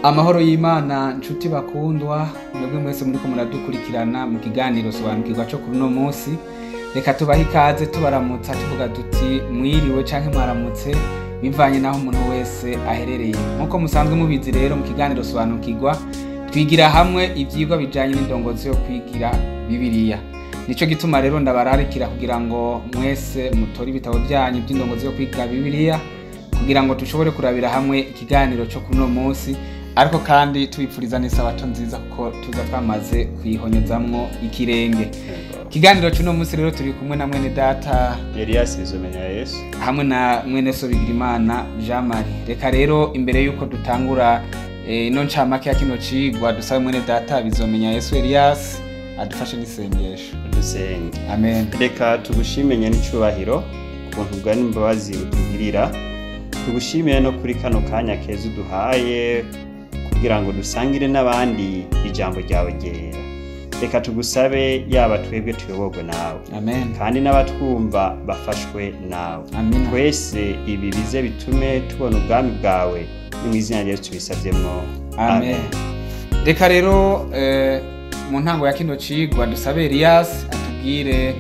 Amahoro y'Imana nshuti bakundwa, mwebwe mwese muriko muradukurikirana mu kiganiro Sobanukirwa cyo kuri uno munsi. Reka tubahe ikaze, tubaramutsa tuvuga duti mwiriwe canke mwaramutse, bivanye naho umuntu wese aherereye. Nkuko musanzwe mubizi rero, mu kiganiro Sobanukirwa twigira hamwe ivyigwa bijanye n'indongozi yo kwigira Bibiliya. Nico gituma rero ndabararikira kugira ngo mwese mutore ibitabo byanyu by'indongozi yo kwiga Bibiliya, kugira ngo dushobore kurabira hamwe ikiganiro cyo kuri uno munsi, ariko kandi tubipfuriza n'isabato nziza kuko tuza twamaze kuyihonyezamwo ikirenge. Ikiganiro cy'uno munsi rero turi kumwe na mwene data Elias Bizomenya Yesu hamwe na mwene so Bigirimana Jean Marie. Reka rero imbere yuko dutangura ino ncamake ya kino cigwa, dusabe mwene data Bizomenya Yesu Elias adufashe n'isengesho. Dusenge. Amen. Reka tugushime n'icubahiro ku buntu bwa n'imbabazi utugirira, tugushimire no kuri kano kanya keza uduhaye kugira ngo dusangire n'abandi ijambo ryawe ryera. Reka tugusabe yaba twebwe tuyoborwe nawe. Amen. Kandi n'abatwumva bafashwe nawe. Amen. Twese ibi bize bitume tubona ubwami bwawe, ni mu izina rya Yesu tubisavyemwo. Amen. Reka rero mu ntango ya kino cigwa dusabe Elias atubwire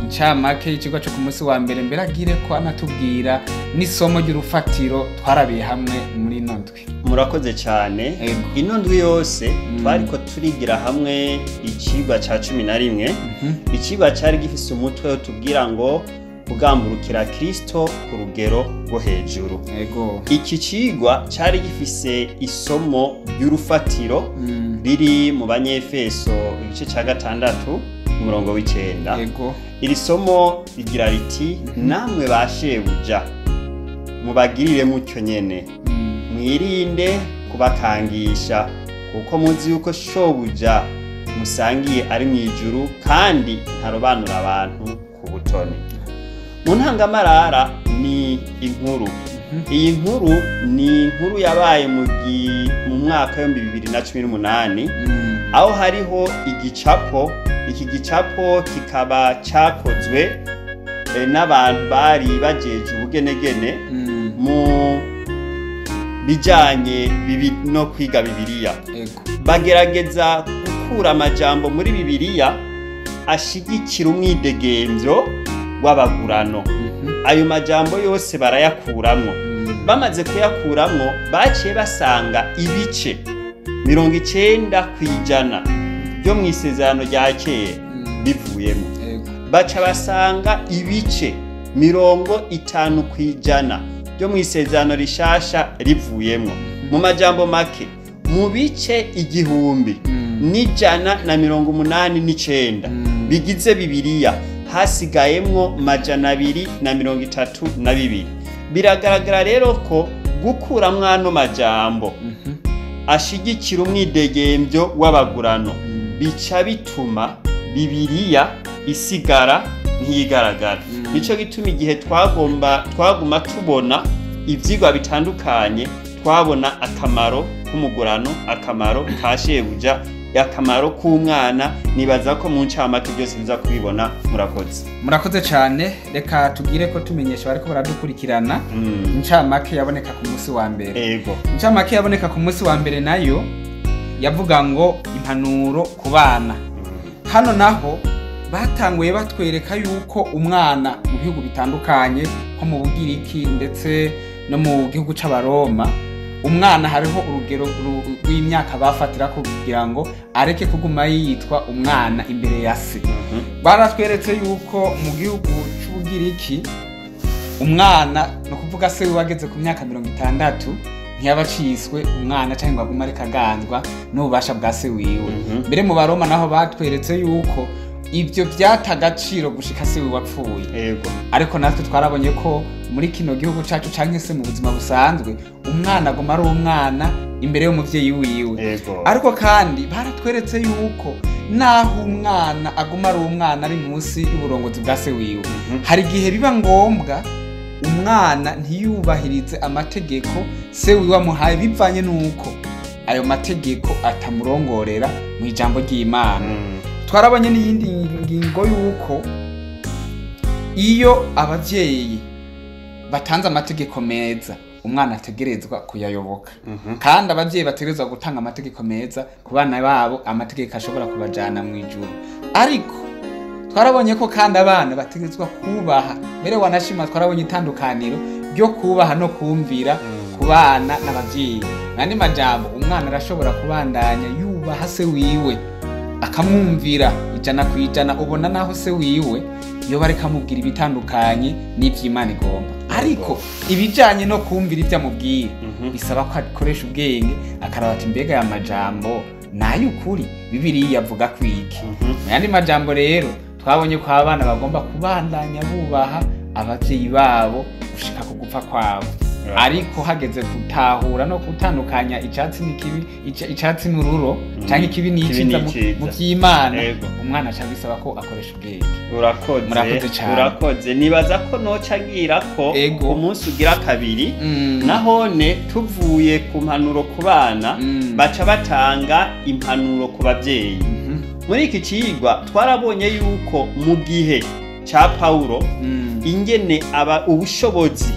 incamake y'icigwa cyo ku munsi wa mbere, mbere agire ko anatubwira n'isomo ry'urufatiro twarabiye hamwe muri ino ndwi. Murakoze cyane. Ego. Ino ndwi yose twariko turigira hamwe icigwa ca 11. Icigwa cari gifise umutwe utubwira ngo kugamburukira Kristo ku rugero rwo hejuru. Ego. Iki cigwa cari gifise isomo ry'urufatiro riri mu Banyefeso igice ca 6 umurongo w'9. Ego. Iri somo rigira riti: namwe ba shebuja mubagirire mutyo nyene, mwirinde kubakangisha, kuko muzi yuko shobuja musangiye ari mu ijuru, kandi ntarobanura abantu ku butoni. Mu ntangamarara ni inkuru. Iyi nkuru ni inkuru yabaye mu mwaka 2018, aho hariho igicapo. Iki gicapo kikaba cakozwe n'abantu bari bajeje ubugenegene mu bijanye no kwiga Bibiliya. Ego. Bagerageza gukura amajambo muri Bibiliya ashigikira umwidegemvyo w'abagurano. Ayo majambo yose barayakuramwo. Bamaze kuyakuramwo, baciye basanga ibice 90% byo mu isezerano rya kera bivuyemo. Ego. Baca basanga ibice 50% byo mu isezerano rishasha rivuyemo. Mu majambo make, mu bice 1189 bigize Bibiliya, hasigayemwo 232. Biragaragara rero ko gukuramwo ano majambo ashigikira umwidegemvyo w'abagurano bica bituma Bibiliya isigara ntiyigaragara. Nico gituma igihe twaguma tubona ivyigwa bitandukanye, twabona akamaro k'umugurano, akamaro ka shebuja, akamaro k'umwana. Nibaza ko mu ncamake byose biza kubibona. Murakoze. Murakoze cyane. Reka tugire ko tumenyesha bariko baradukurikirana incamake yaboneka ku munsi wa mbere. Ego. Incamake yaboneka ku munsi wa mbere nayo yavuga ngo impanuro ku bana. Hano naho batanguye batwereka yuko umwana mu bihugu bitandukanye nko mu Bugiriki ndetse no mu gihugu c'Abaroma, umwana hariho urugero rw'imyaka bafatira kugira ngo areke kuguma yitwa umwana imbere ya se. Baratweretse yuko mu gihugu c'Ubugiriki umwana, no kuvuga se wageze ku myaka 60, ntiyaba aciswe umwana canke ngo agume ariko aganzwa n'ububasha bwa se wiwe. Mbere mu Baroma naho batweretse yuko ibyo byata agaciro gushika se wiwe apfuye. Ego. Ariko natwe twarabonye ko muri kino gihugu cacu canke se mu buzima busanzwe, umwana aguma ari umwana imbere y'umuvyeyi wiwe. Ego. Ariko kandi baratweretse yuko naho umwana aguma ari umwana ari munsi y'uburongozi bwa se wiwe, hari igihe biba ngombwa umwana ntiyubahirize amategeko se wiwe amuhaye, bivanye n'uko ayo mategeko atamurongorera mu ijambo ry'Imana. Twarabonye n'iyindi ngingo yuko iyo abavyeyi batanze amategeko meza, Umwana ategerezwa kuyayoboka, kandi abavyeyi bategerezwa gutanga amategeko meza ku bana babo, amategeko ashobora kubajana mu ijuru. Ariko twarabonye ko kandi abana bategerezwa kubaha. Mbere wanashima twarabonye itandukaniro ryo kubaha no kumvira ku bana n'abavyeyi. N'andi majambo, umwana arashobora kubandanya yubaha se wiwe, akamwumvira 100%, ubona naho se wiwe iyo bareka amubwira ibitandukanye n'ivy'Imana igomba, ariko ibijanye no kumvira ibyo amubwira bisaba ko akoresha ubwenge, akaraba ati: "Mbega aya majambo nayo ukuri Bibiliya avuga kwiki?" Mu yandi majambo rero, twabonye ko abana bagomba kubandanya bubaha abavyeyi babo gushika ku gupfa kwabo, ariko hageze gutahura no gutandukanya icatsi n'ikibi, icatsi n'ururo, canke ikibi n'iciza n'iciza. Mu vy'Imana, umwana aca bisaba ko akoresha ubwenge. Urakoze. Murakoze cane. Urakoze. Nibaza ko noca ngira ko umunsi ugira kabiri, nahone tuvuye ku mpanuro ku bana, baca batanga impanuro ku babyeyi. Muri iki cigwa twarabonye yuko mu gihe ca Pawulo, ingene aba ubushobozi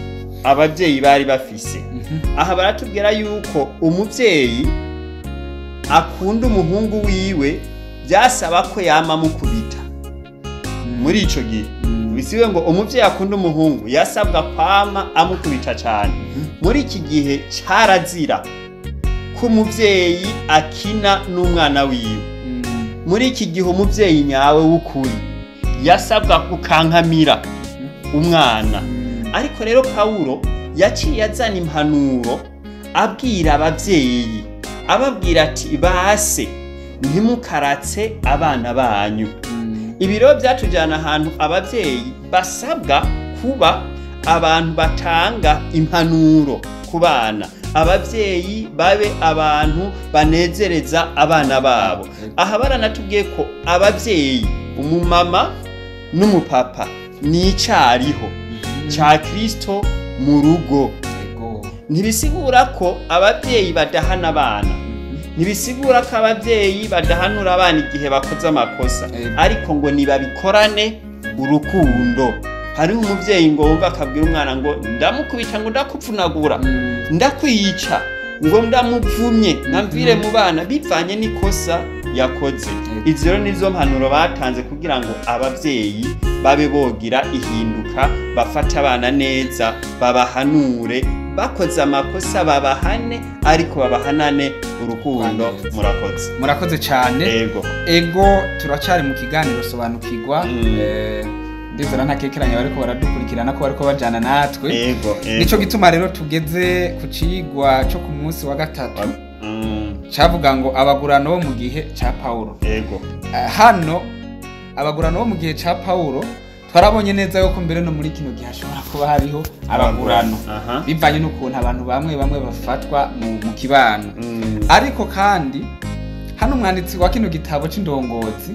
ababyeyi bari bafise. Aha baratubwira yuko umuvyeyi akunda umuhungu wiwe byasaba ko yama amukubita muri ico gihe. Bisiwe ngo umuvyeyi akunda umuhungu yasabwa kwama amukubita cane. Muri iki gihe carazira ko umuvyeyi akina n'umwana wiwe. Muri iki gihe umuvyeyi nyawe w'ukuri yasabwa gukankamira umwana. Ariko rero Pawulo yaciye azana impanuro abwira abavyeyi, ababwira ati: "Base, ntimukaratse abana banyu." Ibi rero byatujyana ahantu abavyeyi basabwa kuba abantu batanga impanuro ku bana, abavyeyi babe abantu banezereza abana babo. Aha baranatubwiye ko abavyeyi, umumama n'umupapa, ni icariho ca Kristo mu rugo. Ntibisigura ko abavyeyi badahana abana, ntibisigura ko abavyeyi badahanura abana igihe bakoze amakosa, ariko ngo nibabikorane urukundo. Hariho umuvyeyi ngo wumva akabwira umwana ngo ndamukubita, ngo ndakupfunagura, ndakwica, ngo ndamuvumye, nkamvire mu bana, bivanye n'ikosa yakoze. Izo rero nizo mpanuro batanze kugira ngo abavyeyi babe bogira ihinduka, bafate abana neza, babahanure bakoze amakosa, babahane, ariko babahanane urukundo. Neza. Murakoze. Murakoze cyane. Ego. Ego, turacari mu kiganiro Sobanukirwa. Ndizera ntakekeranya bariko baradukurikirana ko bariko bajana natwe. Ego. Nico gituma rero tugeze ku cigwa co ku munsi wa gatatu, cavuga ngo abagurano bo mu gihe ca Pawulo. Hano abagurano bo mu gihe ca Pawulo, twarabonye neza yuko mbere no muri kino gihe hashobora kuba hariho abagurano, bivanye n'ukuntu abantu bamwe bamwe bafatwa mu kibano. Ariko kandi hano umwanditsi wa kino gitabo c'indongozi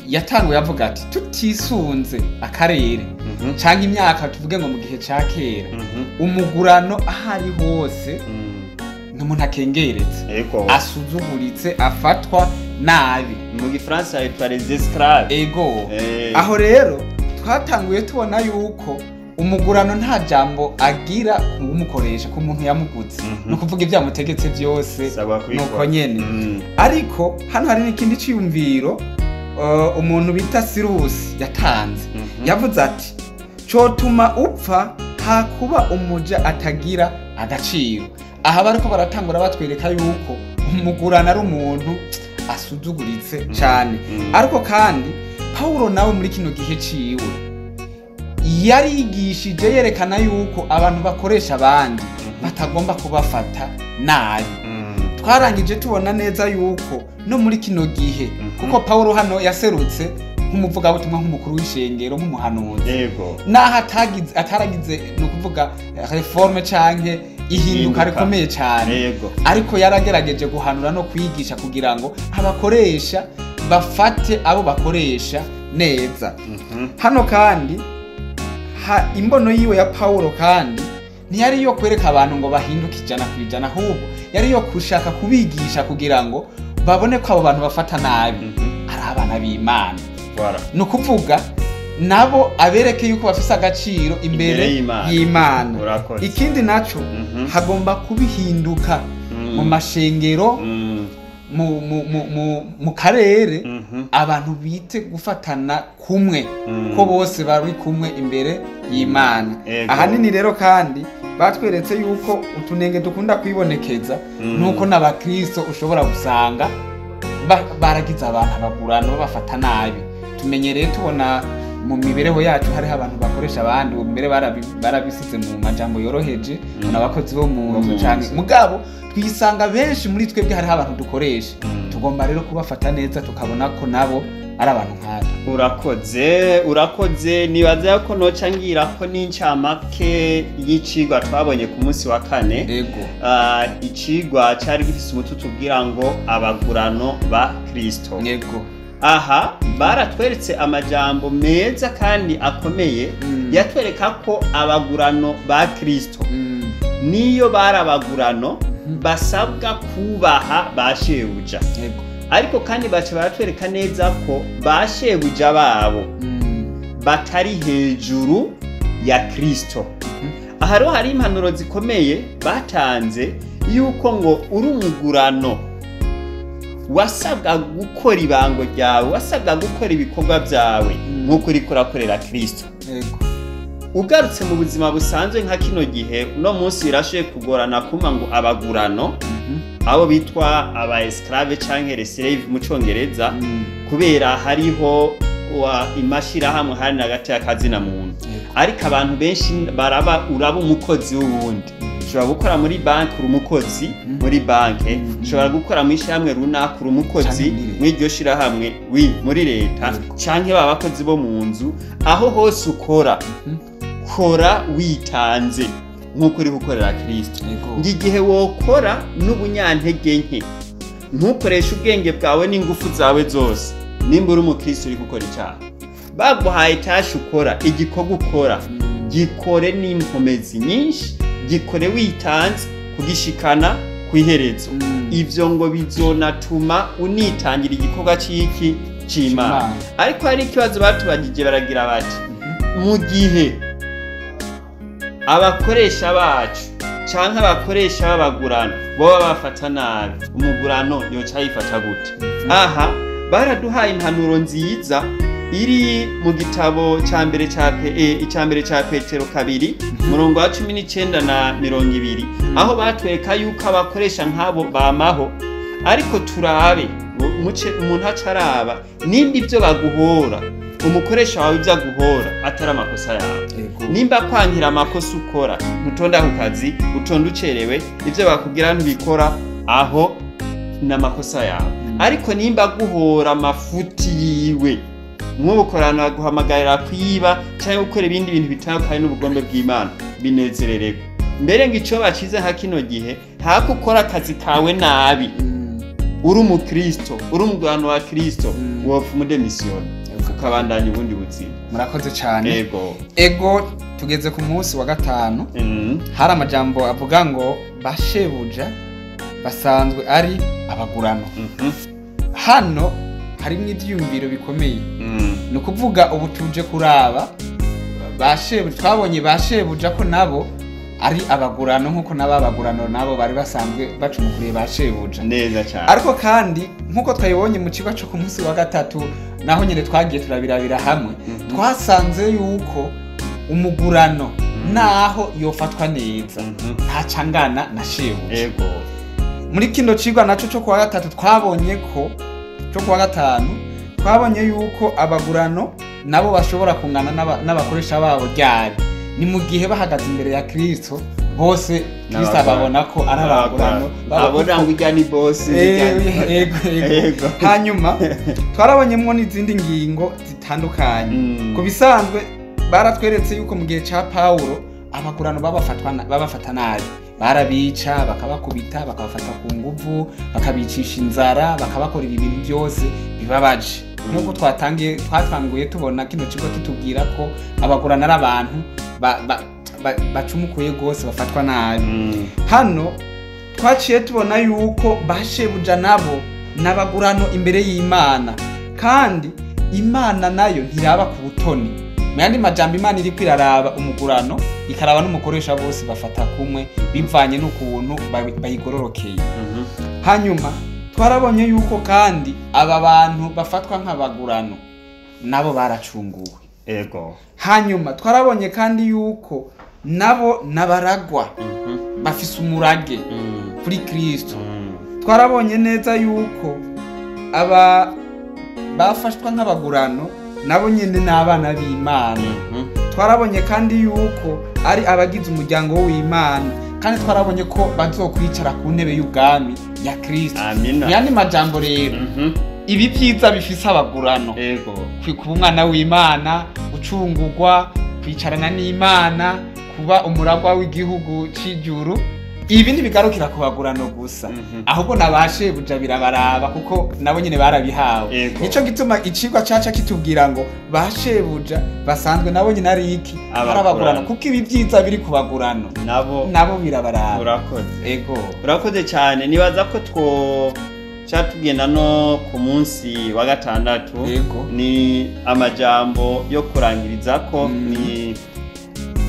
yatanguye avuga ati: "Tutisunze akarere canke imyaka, tuvuge ngo mu gihe ca kera, umugurano aho ari hose ni umuntu akengeretse, asuzuguritse, afatwa nabi." Mu gifaransa yitwa les esclaves. Ego. Aho rero twatanguye tubona yuko umugurano nta jambo agira ku umukoresha, ku muntu yamuguze. Ni ukuvuga ibyo yamutegetse byose Saba kubikora. nuko nyene. Ariko hano hari n'ikindi ciyumviro, umuntu bita Sirusi yatanze. Yavuze ati: "Cotuma upfa hakuba umuja atagira agaciro." Aha bariko baratangura batwereka yuko umugurano ari umuntu asuzuguritse cane. Ariko kandi Pawulo nawe muri kino gihe ciwe yarigishije yerekana yuko abantu bakoresha abandi batagomba kubafata nabi. Twarangije tubona neza yuko no muri kino gihe, kuko Pawulo hano yaserutse nk'umuvugabutumwa, nk'umukuru w'ishengero, nk'umuhanuzi, naho ataragize, ni ukuvuga réforme canke ihinduka Ihinduka. rikomeye cyane, ariko yaragerageje guhanura no kwigisha kugira ngo abakoresha bafate abo bakoresha neza. Hano kandi imbono yiwe ya Pawulo kandi ntiyari iyo kwereka abantu ngo bahinduke 100%, ahubwo yari iyo gushaka kubigisha kugira ngo babone ko abo bantu bafata nabi ari abana b'Imana. Voilà. Ni ukuvuga Nabo abereke yuko bafise agaciro imbere y'Imana. Ikindi naco hagomba kubihinduka mu mashengero, mu karere, abantu bite gufatana kumwe, ko bose bari kumwe imbere y'Imana. Ahanini rero kandi batweretse yuko utunenge dukunda kwibonekeza nuko n'abakristo ushobora gusanga baragize abantu abagurano babafata nabi. Tumenyereye tubona mu mibereho yacu hariho abantu bakoresha abandi, mbere barabisize mu majambo yoroheje, n'abakozi bo mu nzu canke mugabo twisanga benshi muri twebwe hariho abantu dukoresha. Tugomba rero kubafata neza, tukabona ko nabo ari abantu nkatwe. Urakoze. Nibaza ko noca ngira ko n'incamake y'icigwa twabonye ku munsi wa kane. Icigwa cari gifise umutwe utubwira ngo abagurano ba Kristo. Aha baratweretse amajambo meza kandi akomeye, yatwereka ko abagurano ba Kristo niyo barabagurano basabwa kubaha ba shebuja. Ariko kandi baca baratwereka neza ko ba shebuja babo batari hejuru ya Kristo. Aha rero hari impanuro zikomeye batanze yuko ngo uri umugurano wasabwa gukora ibango ryawe, wasabwa gukora ibikorwa byawe nk'uko uriko urakorera Kristo. Ugarutse mu buzima busanzwe nka kino gihe, uno munsi birashoboye kugorana kuma ngo abagurano abo bitwa aba esclave canke les slaves mu congereza, kubera hariho imashirahamwe hari nagati y'akazina muntu. Ariko abantu benshi baraba uraba umukozi w'uwundi. Ushobora gukora muri banki uri umukozi muri banki, ushobora gukora mu ishyirahamwe runaka uri umukozi muri iryo shirahamwe, muri leta canke ba bakozi bo mu nzu. Aho hose ukora, kora witanze nk'uko uri gukorera Kristo. Igihe wokora n'ubunyantege nke, ntukoreshe ubwenge bwawe n'ingufu zawe zose. Nimba uri umukristo uri gukora icyaha, baguhaye itashi ukora, igikorwa ukora gikore n'inkomezi nyinshi, gikore witanze kugishikana ku iherezo. Ivyo ngo bizonatuma unitangira igikorwa c'iki c'Imana. Ariko hari ikibazo batubagije, baragira bati mu gihe abakoresha bacu canke abakoresha b'abagurano boba bafata nabi, umugurano yoca yifata gute? Aha baraduhaye impanuro nziza iri mu gitabo ca mbere ca icambere ca Petero 2 murongo wa 19 na 20, aho batweka yuko abakoresha nk'abo bamaho. Ariko turabe umuntu acaraba nimba ivyo baguhora, umukoresha wawe ivyo aguhora atari amakosa yawe. Nimba kwankira amakosa ukora, ntutonda ku kazi, utonda ucerewe, ivyo bakubwira ntubikora, aho n'amakosa yawe. Ariko nimba guhora amafuti yiwe, nk'ubukorano aguhamagarira kwiba cyangwa gukora ibindi bintu bitandukanye n'ubugombe bw'Imana, binezerererwa. Mbere ngo ico bacize nka kino gihe, ntako ukora akazi kawe nabi, uri umukristo, uri umugurano wa Kristo, wopfa umudemisiyoni ukabandanya ubundi buzima. Murakoze cyane. Ego, tugeze ku munsi wa gatanu. Hari amajambo avuga ngo bashebuja basanzwe ari abagurano. Hano harimo ibyiyumviro bikomeye. Ni ukuvuga ubu tuje kuraba bashebuja, twabonye bashebuja ko nabo ari abagurano nkuko n'ababagurano nabo bari basanzwe bacumukuriye bashebuja. Neza cyane. Ariko kandi nkuko twabibonye mu kigo cyo ku munsi wa gatatu, naho nyine twagiye turabirabira hamwe, twasanze yuko umugurano naho yofatwa neza ntacangana na shebuja. Muri kino cigwa naco cyo kuwa gatatu twabonye ko cyo kuwa gatanu twabonye yuko abagurano nabo bashobora kungana n'abakoresha babo ryari ni mu gihe bahagaze imbere ya Kristo, bose Kristo ababona ko ari abagurano, babona ngo ijya ni boss. Yego. Hanyuma twarabonyemwo n'izindi ngingo zitandukanye. Ku bisanzwe baratweretse yuko mu gihe ca Paulo abagurano babafata nabi, barabica, bakabakubita, bakabafata ku nguvu, bakabicisha inzara, bakabakorera ibintu byose bibabaje. Nkuko twatanguye tubona kino kigo kitubwira ko abagurano ari abantu bacumukuye gose, bafatwa nabi. Hano twaciye tubona yuko bashebuja nabo n'abagurano imbere y'Imana, kandi Imana nayo ntiraba ku butoni. Mu yandi majambo, Imana iriko iraraba umugurano ikaraba n'umukoresha, bose bafata kumwe bivanye n'ukuntu bayigororokeye. Hanyuma twarabonye yuko kandi aba bantu bafatwa nk'abagurano nabo baracunguwe. Hanyuma twarabonye kandi yuko nabo n'abaragwa, bafise umurage kuri Kristo. Twarabonye neza yuko aba bafashwa nk'abagurano nabo nyine n'abana b'Imana. Twarabonye kandi yuko ari abagize umuryango w'Imana, kandi twarabonye ko bazokwicara ku ntebe y'ubwami ya Kristo. Amina. Mu yandi majambo rero, ibi byiza bifise abagurano, kuba umwana w'Imana, gucungurwa, kwicarana n'Imana, kuba umuragwa w'igihugu c'ijuru, ibi ntibigarukira ku bagurano gusa, ahubwo nabashebuja birabaraba, kuko nabo nyine barabihawe. Nico gituma icigwa caca kitubwira ngo bashebuja basanzwe nabo nyine ari iki? Abagurano. Ari abagurano, kuko ibi byiza biri ku bagurano nabo nabo birabaraba. Urakoze. Urakoze cyane. Nibaza ko two tugenda no ku munsi wa gatandatu. Ni amajambo yo kurangiriza ko ni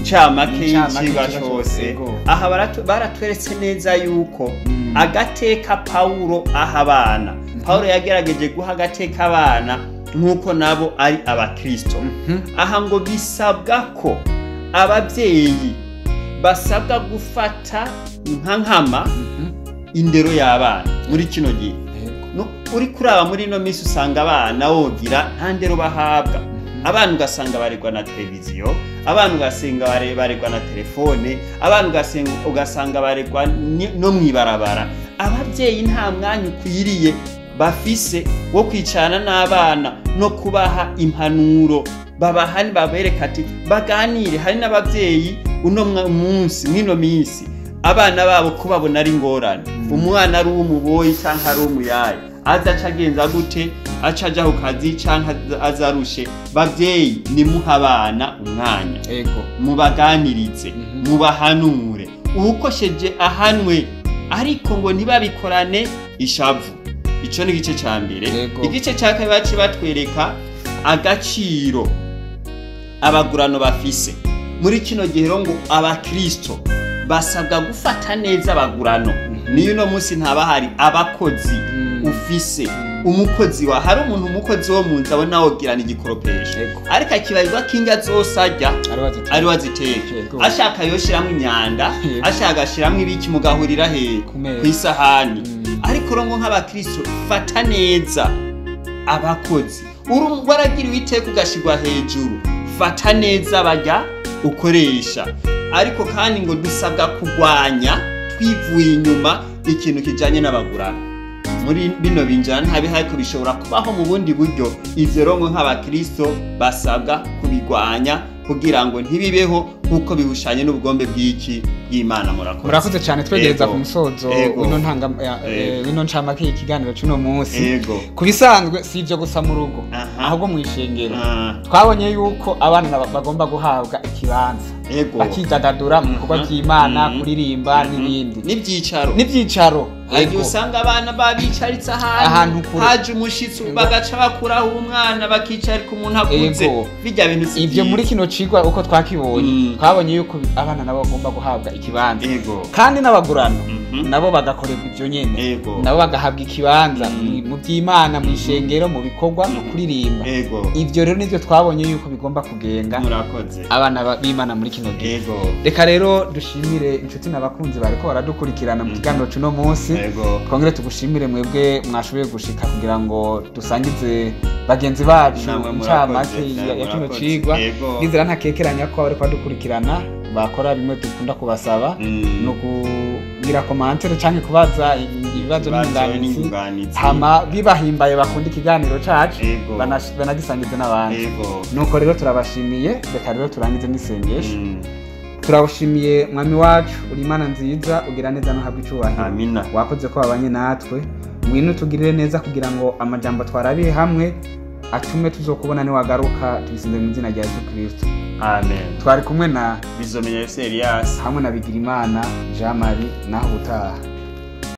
ncamake Incamake y'icigwa y'icigwa cose. cose. Aha baratweretse neza yuko agateka Pawulo aha abana, Pawulo yagerageje guha agateka abana nk'uko nabo ari abakristo. Aha ngo bisabwa ko ababyeyi basabwa gufata nka nkama indero y'abana muri kino gihe. No, uri kuraba muri ino minsi usanga abana wogira nta ndero bahabwa. Abana ugasanga baregwa na televiziyo, abana ugasanga baregwa na telefone, abana ugasanga baregwa no mwibarabara. Ababyeyi nta mwanya ukwiriye bafise wo kwicarana n'abana no kubaha impanuro, babaha babereka ati baganire. Hari n'ababyeyi uno munsi, mw'ino minsi, abana babo kubabona ari ingorane. Umwana ari uw'umuboyi canke ari uw'umuyayi, aza aca agenza gute? Aca aja ku kazi canke aza arushe. Bavyeyi, nimuha abana umwanya, mubaganirize, mubahanure, uwukosheje ahanwe, ariko ngo ntibabikorane ishavu. Ico ni igice ca mbere. Igice ca kabiri baciye batwereka agaciro abagurano bafise muri kino gihe. Rero ngo abakristo basabwa gufata neza abagurano. Niyo uno munsi ntabahari abakozi, ufise umukozi wa, hari umuntu umukozi wo mu nzu abona wogirana igikoropesho, ariko akibarirwa ko indya zose arya ari baziteka. Ari waziteka. Ashaka yoshiramwo imyanda, ashaka agashiramwo ibiki, mugahurira hehe? Ku meza. Kw'isahani. Ariko rero ngo nk'abakristo, fata neza abakozi. Uri waragira uwiteka ugashirwa hejuru, fata neza bajya ukoresha. Ariko kandi ngo dusabwa kurwanya twivuye inyuma ikintu kijanye n'abagurano. Muri bino binjana ntabi, ariko bishobora kubaho mu bundi buryo. Ivyo rero ngo nk'abakristo basabwa kubigwanya kugira ngo ntibibeho, kuko bihushanye n'ubugombe bw'iki? Bw'Imana. Murakoze. Murakoze cyane. Twegereza ku musozo w'ino ntanga w'ino ncamake y'ikiganiro cy'uno munsi. Ku bisanzwe si ibyo gusa mu rugo, ahubwo mu ishengero twabonye yuko abana bagomba guhabwa ikibanza, bakidagadura mu bikorwa by'Imana, kuririmba n'ibindi. N'ibyicaro. N'ibyicaro. Hari igihe usanga abana babicaritse ahantu Ahantu kure. haje umushitsi bagaca bakuraho umwana bakicarika umuntu akuze. Bijya bintu si Ibyo muri byiza. kino cigwa uko twakibonye, twabonye yuko abana nabo bagomba guhabwa ikibanza, kandi n'abagurano nabo bagakorerwa ibyo nyene, nabo bagahabwa ikibanza mu by'Imana, mu ishengero, mu bikorwa, mu kuririmba. Ibyo rero nivyo twabonye yuko bigomba kugenga Murakoze. abana b'Imana muri kino gihe. Reka rero dushimire inshuti n'abakunzi bariko baradukurikirana mu kiganiro c'uno munsi. Twongere tugushimire mwebwe mwashoboye gushika kugira ngo dusangize bagenzi bacu Namwe incamake murakoze, namwe ya kino murakoze. cigwa. Nizera ntakekeranya ko abariko badukurikirana bakora bimwe dukunda kubasaba, ni ukugira commentaire canke kubaza ibibazo Ibibazo n'inyunganizi, n'inyunganizi. hama bibahimbaye bakunda ikiganiro cacu, banagisangize n'abandi. Nuko rero turabashimiye. Reka rero turangize n'isengesho. Turawushimiye Mwami wacu, uri Imana nziza, ugira neza, ntuhabwe icubahiro. Amina. Wakoze ko wabanye natwe. Ngwino utugirire neza kugira ngo amajambo twarabiye hamwe atume tuzokubona niwagaruka. Tubisinze mu izina rya Yesu Kristo. Amen. Twari kumwe na Bizomenya Elias hamwe na Bigirimana Jean Marie. Naho ubutaha.